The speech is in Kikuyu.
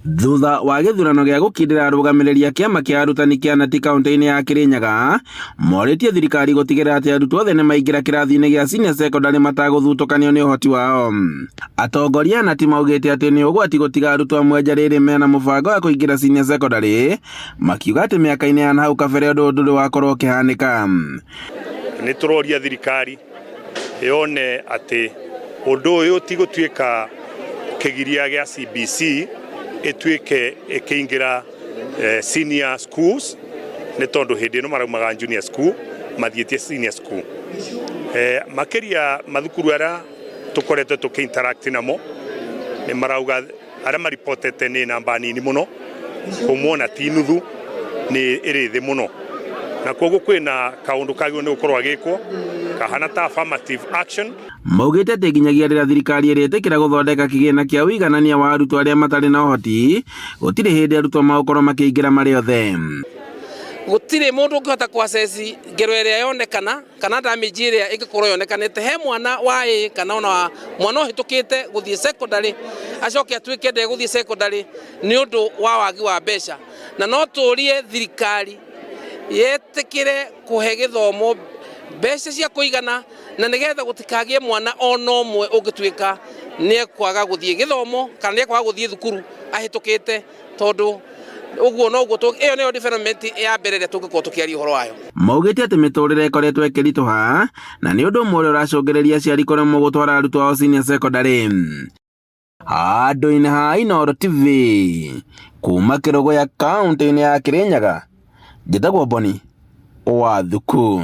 Thutha wa gĩthurano gĩa gũkindĩra arũgamĩrĩri a kĩama kĩa arutani kĩa KNET kaunti-inĩ ya Kirinyaga, morĩtie thirikari gũtigĩrĩra atĩ arutwo othe nĩ maingĩra kĩrathi-inĩ gĩa senior secondary matagũthutũkanio nĩ ũhoti wao. Atongoria a KNET maugĩte atĩ nĩ ũgwati gũtiga arutwo amwe nja rĩrĩ mena mũbango wa kũingĩra senior secondary, makiuga atĩ mĩaka-inĩ ya nahau kabere ũndũ ũyũ ndũrĩ wakorwo ũkĩhanĩka. Nĩ tũroria thirikari yone atĩ ũndũ ũyũ ti gũtuĩka kĩgiria gĩa CBC ĩtuĩke ĩkĩingĩra senior schools, nĩ tondũ hĩndĩ ĩno maraumaga junior school mathiĩtie senior school. Makĩria mathukuru arĩa tũkoretwo tũkĩ interact namo nĩ marauga arĩa maripotete nĩ namba nini mũno, kũmwona ti nuthu, nĩ ĩrĩ thĩ mũno, na koguo kwĩna kaũndũ kagĩrĩirwo nĩ gũkorwo agĩkwo kahana ta affirmative action. Maugĩte atĩ nginyagia rĩrĩa thirikari ĩrĩtĩkĩra gũthondeka kĩgĩna kĩa ũiganania wa arutwo arĩa matarĩ na ũhoti, gũtirĩ hĩndĩ arutwo magũkorwo makĩingĩra marĩ othe. Gũtirĩ mũndũ ũngĩhota kũ assess ngero ĩrĩa yonekana kana damage ĩrĩa ĩngĩkorwo yonekanĩte he mwana wa A kana ona mwana ũhĩtũkĩte gũthiĩ secondary acoke atuĩke ndegũthiĩ secondary nĩ ũndũ wa wagi wa mbeca. Na no tũrie thirikari yetĩkĩre kũhe gĩthomo mbeca cia kũigana, na nĩgetha gũtikagĩe mwana ona ũmwe ũngĩtuĩka nĩ ekwaga gũthiĩ gĩthomo kana nĩ ekwaga gũthiĩ thukuru ahĩtũkĩte, tondũ ũguo noguo ĩyo nĩyo development ya mbere ĩrĩa tũngĩkorwo tũkĩaria ũhoro wayo. Maugĩte atĩ mĩtũrĩre ĩkoretwo ĩkĩritũha na nĩ ũndũ ũmwe ũrĩa ũracũngĩrĩria aciari kũremwo gũtwara arutwo ao senior secondary. Handũ-inĩ ha Inooro TV kuma Kĩrũgũya kaũntĩ-inĩ ya Kĩrĩnyaga, njĩtagwo Boni wa Thuku.